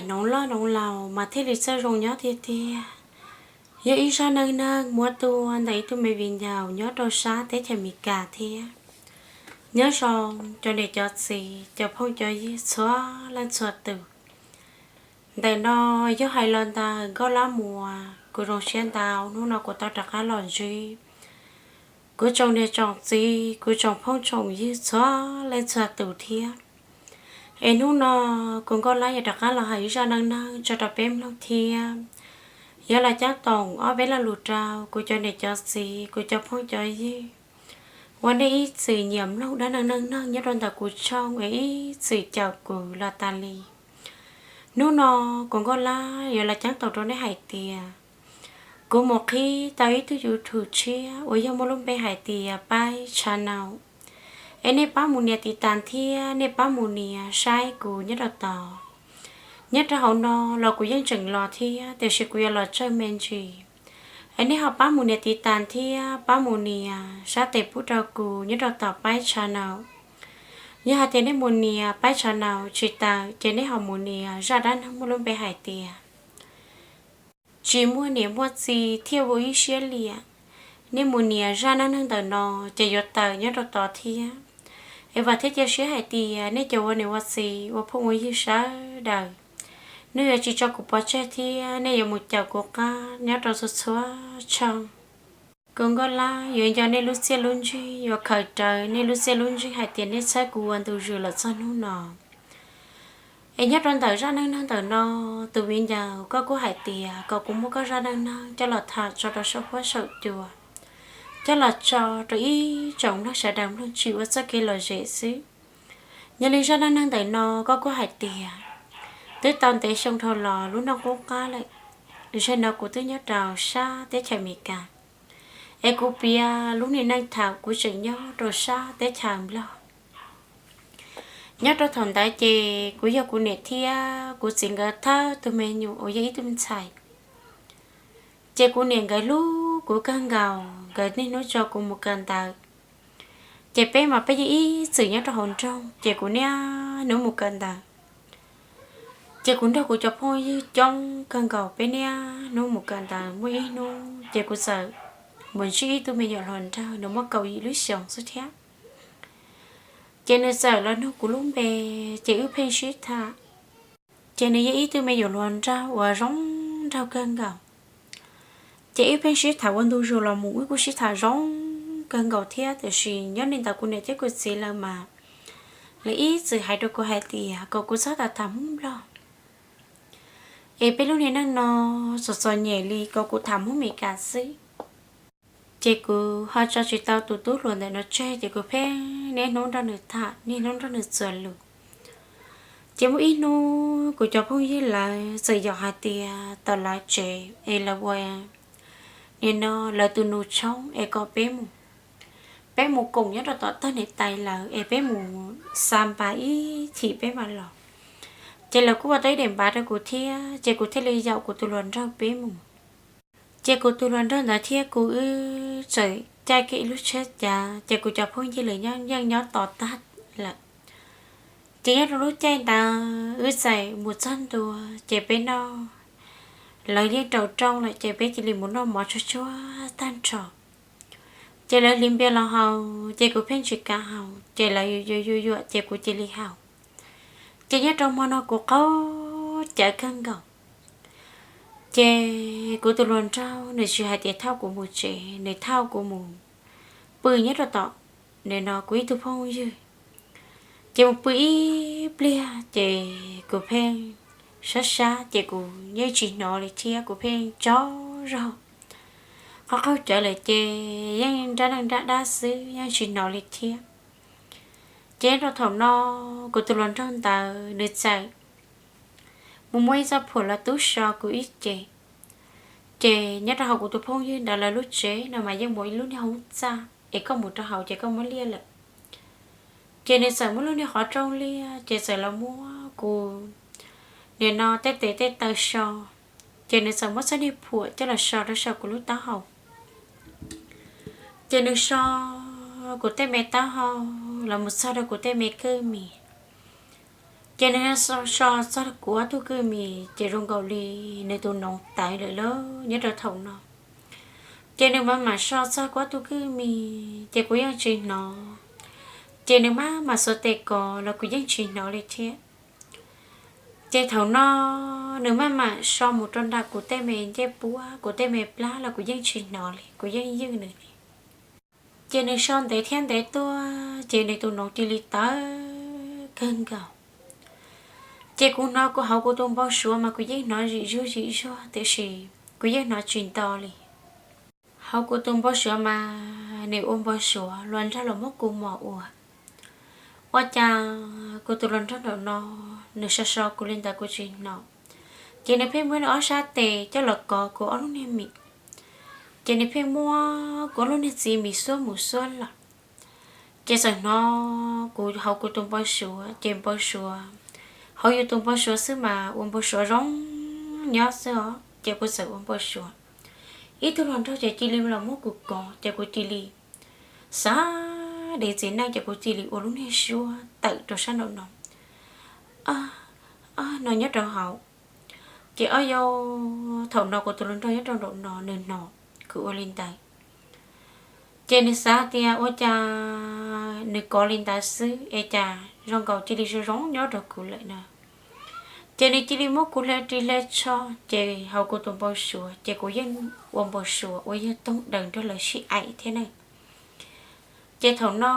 Noov loj noov laus mas thiaj li txawj zoo nyob tiag tiag. Yog ib zaj neej neeg muab tuaj ntawm ib tug me viv ncaus nyob rau sab teb chaws Amelikas thiab. Nyob zoo cov niam cov txiv cov phooj cov ywg txhua leej txhua tus. Ntawm no yog hais los ntawm Nkauj Lab Muas, kuv zoo siab ntau hnub no kuv tau rov qab los ntsib kuv tsoom niam tsoom txiv, kuv tsoom phooj tsoom ywg txhua leej txhua tus thiab. Es hnub no kuv Nkauj Lab yuav rov qab los hais ib zaj neej neeg tso rau peb mloog thiab. Yuav los caab toom ob peb lo lus rau kuv cov niam cov txiv, kuv cov phooj cov ywg uas nej ib txwm nyiam mloog dab neeg neej neeg nyob rau ntawm kuv tshooj es ib txwm caum kuv los tas li. Hnub no kuv Nkauj Lab yuav los caab toom rau nej hais tias kuv mus qhib tau ib tug YouTube tshiab uas yog muaj lub npe hais tias Paib Channel. Es nej pab mus nias tiv tas thiab nej pab mus nias saib kuv nyob rau tod. Nyob rau hauv no los kuv yeej tseem los thiab tiam sis kuv yuav los tsawg me ntsis. Es nej ho pab mus nias tiv tas thiab pab mus nias sab tes pub rau kuv nyob rau tom Paib Channel. Yog hais tias nej mus nias Paib Channel tsis tau ces nej ho mus nias zaj dab neeg muaj lub npe hais tias Tsis muaj niam muaj txiv thiaj ua ib siab liam. Nej mus nias zaj neej neeg ntawm no ces yuav tawm nyob rau tod thiab. Es vam thiab cia siab hais tias nej cov ua niam ua txiv ua phooj ua ywg sawv daws, nej yuav tsis tso kuv pov tseg thiab nej yuav mus caum kuv qab nyob rau txhua txhua tshooj. Kuv Nkauj Lab yuav nco nej lub txiaj lub ntsig, yuav khaws rawv nej lub txiaj lub ntsig hais tias nej txhawb kuv ua ntu zus los txog hnub no. Es nyob rau ntawm zaj neej neeg ntawm no, tus viv ncaus koj kuj hais tias kom kuv muab koj zaj neej neeg coj los tham tso rau saum huab saum cua, coj los tso rau ib tsoom mloog sawv daws mloog tsim ua txoj kev lom zem xwb. Yog li zaj neej neeg ntawm no koj kuj hais tias twb tau ntev xyoo dhau los lub neej qub qab lawm, zaum no kuv twb nyob rau sab teb chaws Amelikas, es kuv piav lub niag neej thaum kuv tseem nyob rau sab teb chaws Nplog. Nyob rau thaum ntawd ces kuv yog kuv niam thiab kuv txiv nkawd thawj tug me nyuam uas yog ib tug ntxhais. Ces kuv niam nkawd hlub kuv kawg nkaus, nkawd niaj hnub tso kuv mus kawm ntawv. Ces peb mas peb yeej ib txwm nyob rau hauv nroog, ces kuv niaj hnub mus kawm ntawv. Ces kuv nrog kuv cov phooj ywg coob kawg nkaus, peb niaj hnub mus kawm ntawv. Muaj ib hnub ces kuv txawm mus ntsib ib tug me nyuam hluas nraug, nws muaj kaum yim lub xyoos xwb thiab. Ces nws txawm los nug kuv lub npe, ces wb pheej sib tham. Ces nws yog ib tug me nyuam hluas nraug uas zoo nraug kawg nkaus. Ces wb pheej sib tham ua ntu zus los mus, wb kuj sib tham zoo kawg nkaus thiab. Tiam sis nyob li ntawd kuv niam thiab kuv txiv lawv mas lawv ib txwm hais rau kuv hais tias kom kuv txhob tham tham Hmoob Nplog, es peb lub niag neej no txom txom nyem li, kom kuv tham Hmoob Meskas xwb. Ces kuv ho tso tsis tau tus tub hluas ntawm no tseg, ces kuv pheej niaj hnub nrog nws tham, niaj hnub nrog nws txuas lus. Ces muaj ib hnub kuv cov phooj ywg lawv txawm yaum hais tias tom lawv tsev es lawv ua, nim no lawv tus nus tshoob es kom peb mus, peb mus koom nyob rau tom tag niam tais lawv es peb mus xa npas ib chim peb mam los. Ces lawv kuj ua tau ib daim npav rau kuv thiab, ces kuv thiaj li yaum kuv tus hluas nraug peb mus. Ces kuv tus hluas nraug ntawd thiab kuv wb txawm caij kiag ib lub tsheb cav, ces kuv cov phooj ywg lawv yeej nyob tos tag lawm. Ces nyob rau lub caij ntawd wb txawm mus txog ntua, ces peb noj, lawv yeej raus rooj lawm, ces peb cia li mus noj mov tsuag tsuag tag nrho. Ces lawv hliv npias los haus, ces kuv pheej tsis kam haus, ces lawv yuam yuam yuam yuam, ces kuv cia li haus. Ces nyob rau hmo no kuv qaug cawv kawg nkaus. Ces kuv tus hluas nraug nws tsis hais tias thauj kuv mus tsev, nws thauj kuv mus pw nyob rau tom, nim no kuv ib tug phooj ywg. Ces mus pw ib pliag ces kuv pheej sab sab, ces kuv yeej tsis hnov li thiab, kuv pheej tsaug zog, qhov qaug cawv lawm ces yeej nrab neej nrab dab xwb, yeej tsis hnov li thiab. Ces nyob rau thaum no kuv tus hluas nraug ntawd nws txawm mus muab ib txoj phuam los tub so kuv ib ce. Ces nyob rau hauv kuv tus phooj ywg ntawd lawv lub tsev no mas yeej muaj ib lub niag hoob txaj es koj mus rau hauv ces koj muab liaj lawm. Ces nws txawm muab lub niag qhov rooj liaj ces txawm los muab kuv nim no tej tes tej taw so. Ces nws txawm muab txoj niag phuam coj los so rau saum kuv lub taub hau. Ces nws so kuv tej me taub hau los mus txog rau kuv tej me kwj mis. Ces nws so so txog kuv ob tug kwj mis ces zoo nkaus li nws tus noov tawv lawm lauj nyob rau thaum no. Ces nws mam mam so txog kuv ob tug kwj mis ces kuv yeej tsis hnov. Ces nws maj mam xuas tes kov los kuv yeej tsis hnov li thiab. Ces thaum no nws maj mam so mus rau nram kuv tej me ncej puab kuv tej me plab los kuv yeej tsis hnov li, kuv yeej ywj nws li. Ces nws so ntev thiab ntev tuaj ces nws tus noov cia li tawv kawg nkaus. Ces kuv hnov kuv hauv kuv tus npau suav mas kuv yeej hnov zim zuag zim zuag tiam sis kuv yeej hnov tsis nto li. Hauv kuv tus npau suav mas nws ua npau suav luag nrog los muab kuv mos ua. Ua cas kuv tus hluas nraug nraum no nws so so kuv li ntawd kuv tsis hnov, ces nws pheej muab nws ob sab tes coj los kov kuv ob lub niag mis. Ces nws pheej muab kuv ob lub niag txiv mis xuab mus xuab los. Ces txawm hnov kuv hauv kuv tus npau suav ces npau suav, hauv yus tus npau suav xwb mas ua npau suav zoo nyob xwb os ces kuv txawm ua npau suav. Ib tug hluas nraug ces cia li los muab kuv kov ces kuv cia li xav dev txiv neej ces kuv cia li ua lub niag suab tawm rau sab nraum no, no nyob rau hauv. Ces ob yau thaum no kuv tus hluas nraug nyob rau nraum no nws hnov kuv ua li ntawd. Ces nws xav tias ua cas nws kov li ntawd xwb es cas zoo nkaus cia li zoo zoo nyob rau kuv lawm na. Ces nws cia li muab kuv hle ris hle tsho ces hauv kuv tus npau suav ces kuv yeej ua npau suav ua yawg toog daws nrog lawv sib aim thiab ne. Ces thaum no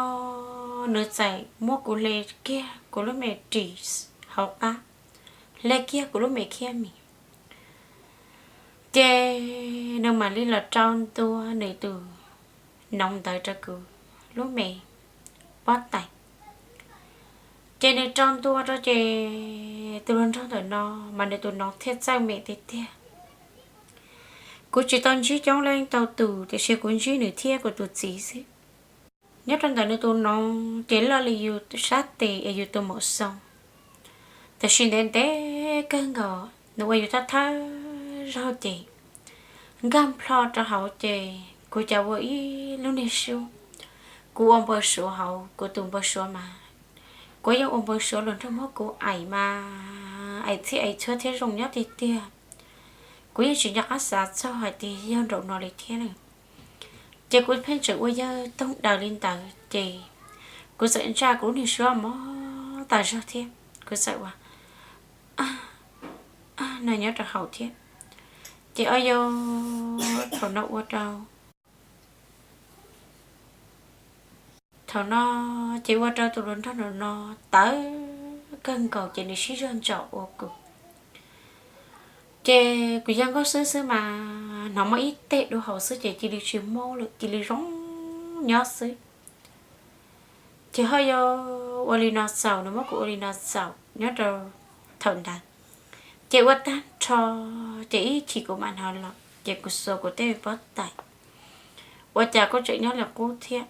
nws txawm muab kuv hle kiag kuv lub me ris hauv qab, hle kiag kuv lub me khiab mis. Ces nws mam li los rau ntua nws tus noov ntawd rau kuv lub me pob tais. Ces nws rau ntua rau ces tus hluas nraug ntawm no mas nws tus noov thiaj txawj me tiag tiag. Kuv tsis tau ntsib coob leej ntau tus tiam sis kuv ntsib nws thiab kuv tus txiv xwb. Nyob rau ntawm nws tus noov ces loj li yus sab tes es yus tus maum xoo. Tab sis ntev ntev kawg nkaus nws ua yus thawj thawj zaug ces nkag nplho rau hauv ces kuv cas ua ib lub niag suab. Kuv ua npau suav hauv kuv tus npau suav mas kuv yeej ua npau suav luag nrog muab kuv aim mas aim txhij aim txhua thiab zoo nyob tiag tiag. Kuv yeej tsis nco qab xav txog hais tias yog nraum no li thiab na. Ces kuv pheej tseem ua yawg toog daws li ntawd ces kuv txawm ntsa kuv lub niag suab mob tas zog thiab kuv txawm ua no nyob rau hauv thiab. Ces ob yau thaum no ua rau thaum no ces ua rau tus hluas nraug no tawv kawg nkaus ces nws sib zog ntsaum ua kuv. Ces kuv yawg nkauj xwb xwb mas hnov muaj ib teg dua hauv xwb ces cia li tsis mob lawm cia li zoo nyob xwb. Ces ho yau ua li no txaus, nws muab kuv ua li no txaus nyob rau thaum ntawd. Ces ua tag nrho ces ib chim kuv mam hnov los ces kuv xuas kuv tej pob tais, ua cas kuj tseem nyob li qub thiab.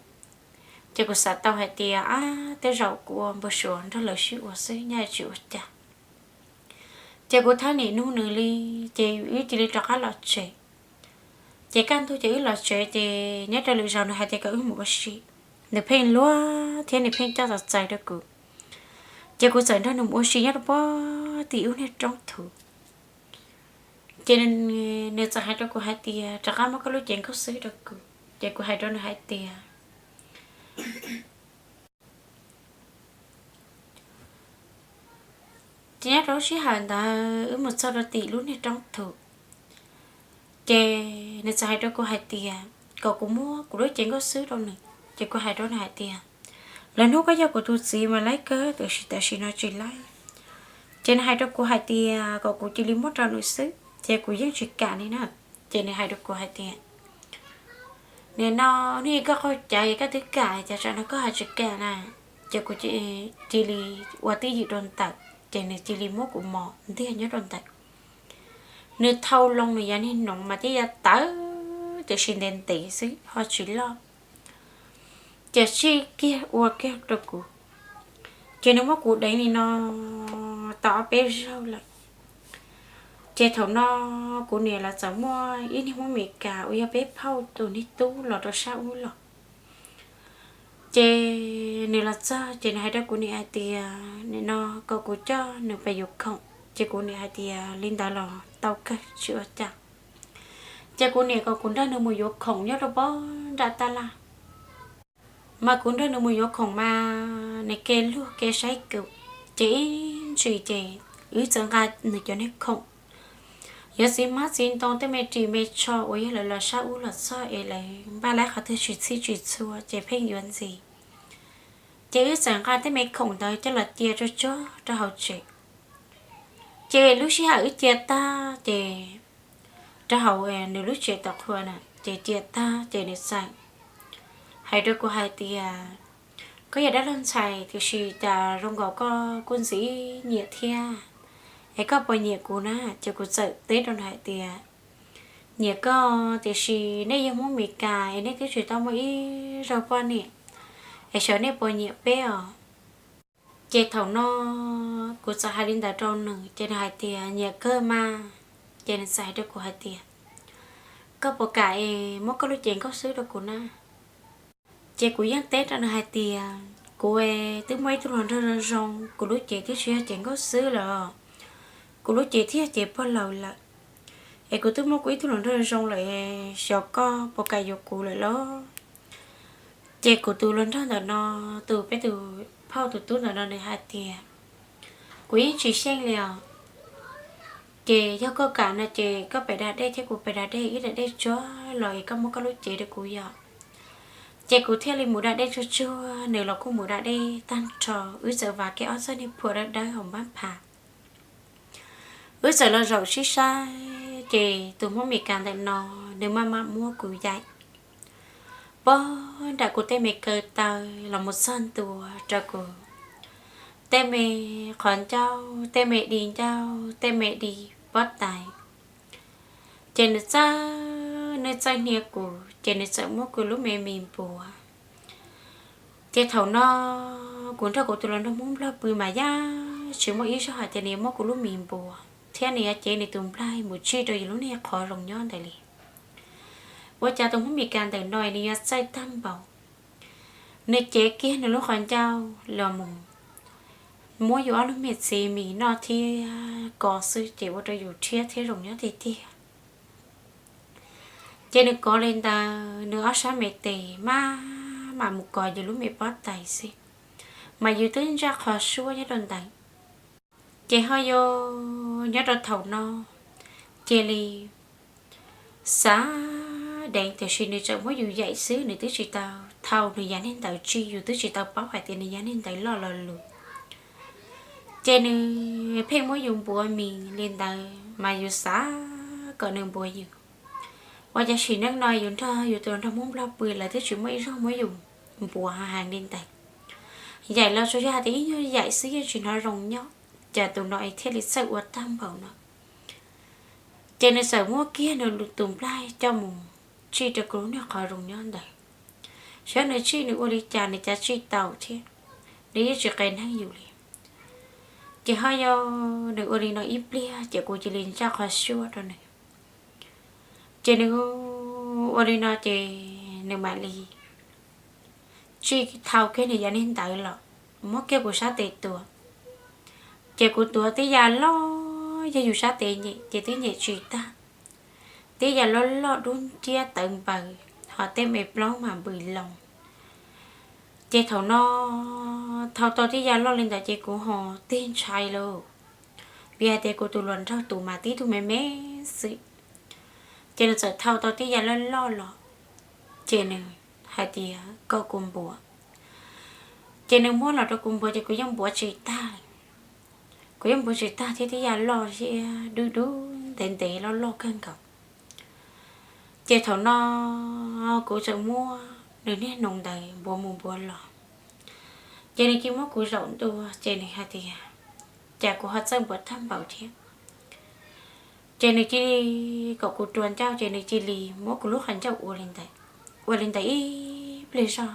Ces kuv xav tau hais tias ab tej zaum kuv ua npau suav nrog lawv sib ua xwb nyaj tsis ua cas. Ces kuv thab niam nug nws li, ces wb cia li rov qab los tsev. Ces kaj ntug ces wb los tsev ces nyob rau lwm zaus nws hais tias kom wb mus ua si, nws pheej luag thiab nws pheej coj txaus txaws rau kuv. Ces kuv txawm nrog nws mus ua si nyob rau pem tim ub niag roob thuv. Ces nws txawm hais rau kuv hais tias rov qab muab koj lub cev nkauj xwb rau kuv. Ces kuv hais rau nws hais tias ces nyob rau lub sij hawm ntawd wb mus txog rau tim lub niag roob thuv, ces nws txawm hais rau kuv hais tias kom kuv muab kuv lub cev nkauj xwb rau nws. Ces kuv hais rau nws hais tias lawv hnub koj yog kuv tus txiv mas laib kawg, tiam sis tam sim no tsis laib. Ces nws hais rau kuv hais tias kom kuv cia li muab rau nws xwb, ces kuv yeej tsis kam li na. Ces nws hais rau kuv hais tias nim no hnub ib koj qaug cawv es koj twb kam, cas tsam no koj ho tsis kam na? Ces kuv cia li ua twj ywm rau ntawm, ces nws cia li muab kuv mos ntiag nyob rau ntawm. Nws thau loo nws yav niag noov mas twb yuav tawv tiam sis ntev ntev xwb ho tsis loj, ces tsij kiag ua kiag rau kuv. Ces nws muab kuv deev li no tau ob peb zaug lawm. Ces thaum no kuv niam lawv txawm muaj ib niag Hmoob Amelikas uas yog peb phauj tus niag tub los rau sab ub los. Ces nws los txog ces nws hais rau kuv niam hais tias nim no kom kuv coj nws pem yuav khoom. Ces kuv niam hais tias li ntawd los tau kawg tsis ua cas. Ces kuv niam kom kuv nrog nws mus yuav khoom nyob rau pob nram taj laj. Mas kuv nrog nws mus yuav khoom mas nws ke luag ke saib kuv, ces ib ntsis ces wb txawm nqa nws cov niag khoom, yuav txiv hmab txiv ntoo tej me ris me tsho uas yog lawv los sab ub los txog es lawv npaj laib qhov twg tsis txhij tsis txhua ces pheej yuav ntxiv. Ces wb txawm nqa tej me khoom ntawd coj los cia tsuag tsuag rau hauv tsev. Ces lub sij hawm wb cia tag ces rau hauv nws lub tsev tom qhua na, ces cia tag ces nws txawm hais rau kuv hais tias, koj yog dab laug ntxhais tiam sis cas zoo nkaus koj kuj ntxim nyiam thiab, es koj puas nyiam kuv na? Ces kuv txawm teb rau nws hais tias, nyiam koj tiam sis nej yog Hmoob Mes Kas es nej twb tsis tau muaj ib zaug poj niam, es xyov nej puas nyiam peb os. Ces thaum no kuv txawm hais li ntawd rau nws ces nws hais tias nyiam kawg mas. Ces nws txawm hais rau kuv hais tias, koj puas kam es muab koj lub cev nkauj xwb rau kuv na? Ces kuv yeej teb rau nws hais tias, kuv twb muaj ib tug hluas nraug zoo zoo, kuv lub cev twb tsis yog cev nkauj xwb lawm, kuv lub cev thiaj yog cev pog laus lawm. Es kuv twb muaj kuv ib tug hluas nraug zoo lawm, xyov koj puas kam yuav kuv lawm los? Ces kuv tus hluas nraug ntawm no, tus peb tus phauj tus tub ntawm no nws hais tias, kuv yeej tsis xyeej li os. Ces yog koj kam no ces koj pem da dej thiab kuv pem da dej, wb da dej tsuag los es koj muab koj lub cev rau kuv yom. Ces kuv thiaj li mus da dej tsuag tsuag, nws los kuj mus da dej tag nrho, wb txawm vam kiag ob txoj niag phuam dawb dawb hauv npab phav. Wb txawm los zaum sib saib, ces tus Hmoob Mes Kas ntawm no nws maj mam muab kuv yaim puag nram kuv tej me kaw taw los mus txog ntua rau kuv tej me qhov ncauj, tej me di ncauj, tej me di pob tais. Ces nws txawj, nws txawj hnia kuv, ces nws txawm muab kuv lub me mis npuav. Ces thaum no kuv nrog kuv tus hluas nraug Hmoob Nplog pw mas yam tsis muaj ib zaug hais tias nws yuav muab kuv lub mis npuav thiab nws yuav cev nws tus nplaig mus tsij rau yus lub niag qhov zoov nyob ntawd li. Ua cas tus Hmoob Mes Kas ntawm no nws yuav txawj tag npaum, nws cev kiag nws lub qhov ncauj los mus muab yus ob lub me txiv mis noj thiab ko xwb ces ua rau yus rhiab thiab zoo nyob tiag tiag. Ces nws kov li ntawd, nws ob sab me tes maj mam mus kov yus lub me pob tais xwb, mas yus twb ntsaj qhov suab nyob rau ntawd. Ces ho yog nyob rau thaum no cia li xav deev, tiam sis nws tseem muab yus yaim xwb, nws twb tsis tau thau nws yav niag ntawd tsij, yus twb tsis tau paub hais tias nws yav niag ntawd loj lo lus. Ces nws pheej muab yus npuav mis li ntawd mas yus xav kom nws npuav yus. Ua cas sim neej no yus nrog yus tus nraug Hmoob Nplog pw lawv twb tsis muaj ib zaug muab yus npuav heev li ntawd. Yaim los tsuas yog hais tias ib nyuag yaim xwb yeej tsis hnov zoo nyob, cas tus no es thiaj li txawj ua tag npaum no. Ces nws txawm muab kiag nws tus nplaig coj mus tsij rau kuv lub niag qhov zoov nyob ntawd. Xyov nws tsij nws ua li cas nws cav tsij tau thiab, nws yeej tsis qe neeg yus li. Ces ho yog nws ua li no ib pliag ces kuv cia li ntsaj qhov suab rau nws. Ces nws ua li no ces nws mam li tsij thau kiag nws yav niag ntawd los muab kiag kuv sab tes tuav. Ces kuv tuav tib yam loj, yog yus sab tes nyem ces twb nyem tsis tag. Tib yam loj loj dub nciab tawv npaws, ho tej me plaub mas npws loo. Ces thaum no thau tau tib yam loj li ntawd ces kuv ho tig ntshai lauj, vim hais tias kuv tus hluas nraug tus mas tib tug me me xwb. Ces nws txawm thau tau tib yam loj loj los, ces nws hais tias kom kuv npuav. Ces nws muab los rau kuv npuav ces kuv yeej npuav tsis tag. Kuv yeej npuav tsis tag thiab, tib yam loj thiab dub dub ntev ntev loj loj kawg nkaus. Ces thaum no kuv txawm muab nws niag noog ntawd npuav mus npuav los, ces nws cia muab kuv zaum ntua, ces nws hais tias cas kuv ho txawj npuav tag npaum thiab. Ces nws cia li kom kuv rua ncauj, ces nws cia li muab kuv lub qhov ncauj ua li ntawd, ua li ntawd ib pliag zog.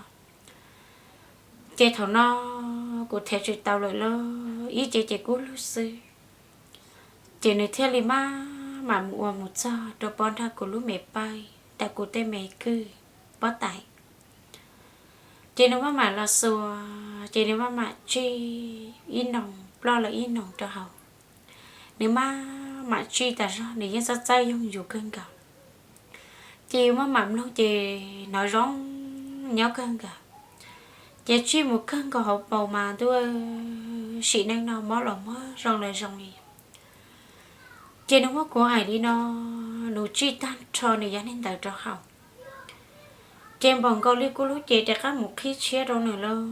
Ces thaum no kuv thiaj tsis tau lawm lauj, ib ce ces kub lug xwb. Ces nws thiaj li maj mam mus ua mus txog rau pob nrog kuv lub me pawg, rau kuv tej me kwj pob tais. Ces nws maj mam los xuas, ces nws maj mam tsij ib noog, ploj lawm ib noog rau hauv. Nws maj mam tsij tas zog, nws yeej txawj txawj yoog yus kawg nkaus. Ces yus maj mam mloog ces hnov zoo nyob kawg nkaus. Ces tsij mus kawg nkaus hauv paus mas ntuj, sim neej no mob los mob, zoo los zoo li. Ces nws muab kuv aim li no, nws tsij tag nrho nws yav neeg ntawd rau hauv. Ces npaum nkaus li kuv lub cev rov qab mus qhib tshiab rau nws lawm,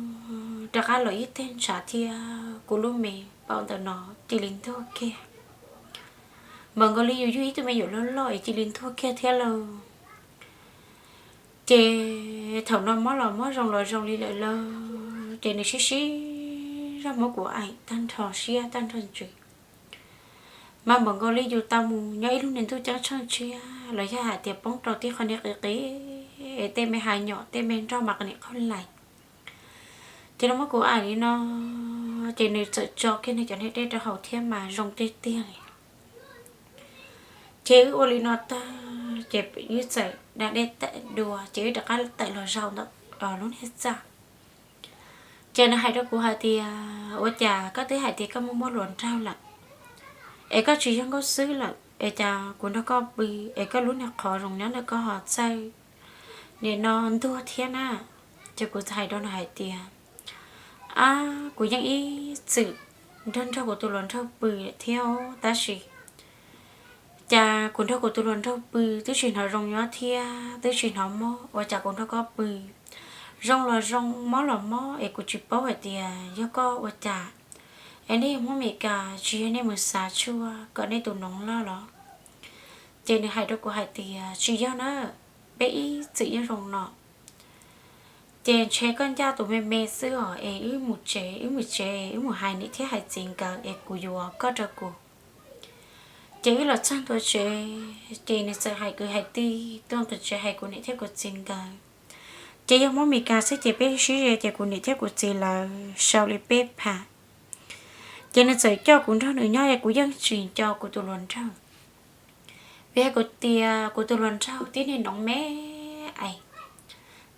rov qab los ib teg ntshav thiab kuv lub me paum ntawm no cia li ntuag kiag. Npaum nkaus li yus yug ib tug me nyuam loj loj es cia li ntuag kiag thiab lauj. Ces thaum no mob los mob, zoo los zoo li lawm lauj, ces nws sib sib zog muab kuv aim tag nrho siab tag nrho ntsws. Mas npaum nkaus li yus tau mus nyob ib lub niag ntuj ceeb tsheej tshiab los yog hais tias poob rau tib qho niag qis qis, es tej me hav nyom tej me nroj mas qhov niag qhaub lais. Ces nws muab kuv aim li no, ces nws txawm tso kiag nws cov niag dej rau hauv thiab mas zoo tiag tiag li. Ces wb ua li no tag ces wb txawm da dej tawm dua ces wb rov qab tawm los zaum ntawm lub niag txaj. Ces nws hais rau kuv hais tias, ua cas koj twb hais tias koj muaj muaj hluas nraug lawm, es koj tsis yog nkauj xwb lawm, es cas kuv nrog koj pw es koj lub niag qhov zoo nyob ntawm koj ho txawj nim no ntuag thiab na? Ces kuv hais rau nws hais tias, ab, kuv yeej ib txwm nrog nrog kuv tus hluas nraug pw thiab, tab sis cas kuv nrog kuv tus hluas nraug pw twb tsis hnov zoo nyob thiab twb tsis hnov mob, ua cas kuv nrog koj pw zoo los zoo mob los mob es kuv tsis paub hais tias yog koj ua cas, es nej yog Hmoob Mes Kas tsis yog nej mus xav tshuaj kom nej tus noov loj los? Ces nws hais rau kuv hais tias tsis yog na, peb ib txwm yeej zoo no. Ces ntshe koj ncaj tus me me xwb os, es wb mus tsev, wb mus tsev, wb mus hais niam thiab hais txiv nkawd es kuv yuav koj rau kuv. Ces wb los txog ntua tsev, ces nws txawm hais kwv hais tij tuaj tom tsev hais kuv niam thiab kuv txiv nkawd. Ces yog Hmoob Mes Kas xwb ces peb sib ze ces kuv niam thiab kuv txiv lawv sau li peb phav. Ces nws txawm coj kuv nrog nws nyob es kuv yeej tsis nco kuv tus hluas nraug. Vim hais kuv tias kuv tus hluas nraug tib neeg noov me es,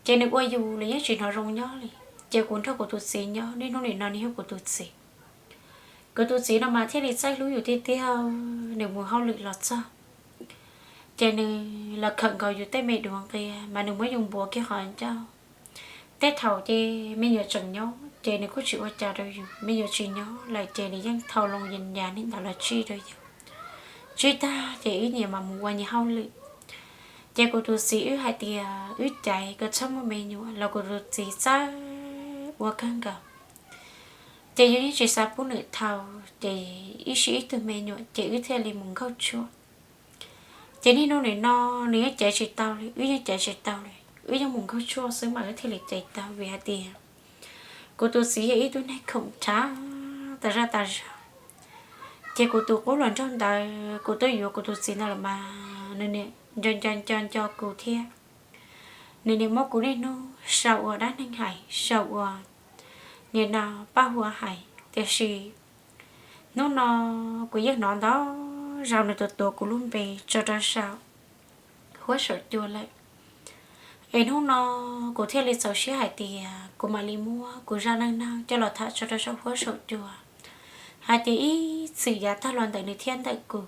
ces nws ua yus los yeej tsis hnov zoo nyob li. Ces kuv nrog kuv tus txiv nyob, niaj hnub nim no nws yog kuv tus txiv. Kuv tus txiv no mas thiaj li txawj hlub yus tiag tiag, nws mus hauj lwm los txog, ces nws los khawm nkaus yus tej me duav nqia mas nws muab yus npuav kiag qhov ncauj. Tej thaum ces me nyuam tseem nyob ces nws kuj tsis ua cas rau yus, me nyuam tsis nyob lawm ces nws yeej thau loo yas neeg ntawd los tsij rau yus. Tsij tag ces wb nyias mam mus ua nyias hauj lwm. Ces kuv tus txiv wb hais tias wb caiv kom txhob muaj me nyuam los kuv tus txiv txawj ua kawg nkaus. Ces yus yeej tsis xav pub nws thau, ces ib sij ib tug me nyuam ces wb thiaj li mus nkaug tshuaj. Ces niaj hnub nim no nws yeej caiv tsis tau li, wb yeej caiv tsis tau li, wb yeej mus nkaug tshuaj xwb mas wb thiaj li caiv tau, vim hais tias kuv tus txiv yog ib tug neeg khoom rhav tas zaj tas zog. Ces kuv tus qub hluas nraug ntawd kuv twb yuav kuv tus txiv ntawd los mas nws niaj nco nco nco nco kuv thiab. Nws niaj muab kuv niaj hnub sau ua dab neeg hais, sau ua niaj no paj huam hais, tiam sis hnub no kuv yeej hnov ntau zaus nws tuav tuav kuv lub npe tso rau saum huab saum cua lawm. Es hnub no kuv thiaj li txaus siab hais tias kuv mam li muab kuv zaj neej neeg coj los tham tso rau saum huab saum cua, hais tias ib txwm yav tag los ntawm nws thiab ntawm kuv,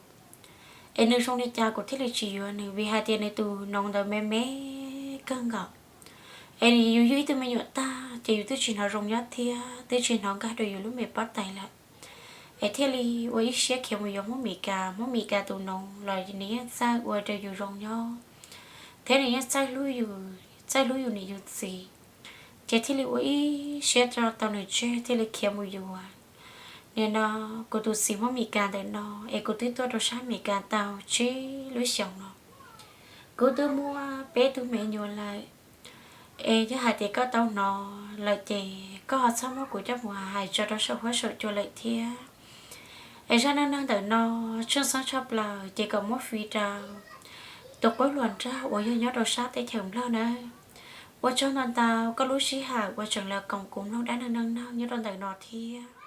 es nws zoo li cas kuv thiaj li tsis yuav nws, vim hais tias nws tus noov ntawd me me kawg nkaus. Es yus yug ib tug me nyuam tag ces yus twb tsis hnov zoo nyob thiab twb tsis hnov nkag rau yus lub me pob tais lawm. Es thiaj li ua ib siab khiav mus yuav Hmoob Mes Kas, Hmoob Mes Kas tus noov los nws yeej txawj ua rau yus zoo nyob, thiab nws yeej txawj hlub yus, txawj hlub yus niam yus txiv. Ces thiaj li ua ib siab tso tau nws tseg thiaj li khiav mus yuav. Nim no kuv tus txiv Hmoob Mes Kas ntawm no es kuv twb tuaj rau sab Mes Kas tau tsib lub xyoos no. Kuv twb muaj peb tug me nyuam lawm. Es yog hais tias koj tau hnov lawm ces koj ho txhob muab kuv coj mus hais tso rau saum huab saum cua lawm thiab. Es zaj neej neeg ntawm no tshwj xeeb tshaj plaws ces kom muab fij rau tus qub hluas nraug uas yog nyob rau sab teb chaws Nplog nawb. Ua tsaug ntau ntau koj lub sij hawm uas tseem los koom kuv mloog dab neeg neej neeg nyob rau ntawm no thiab.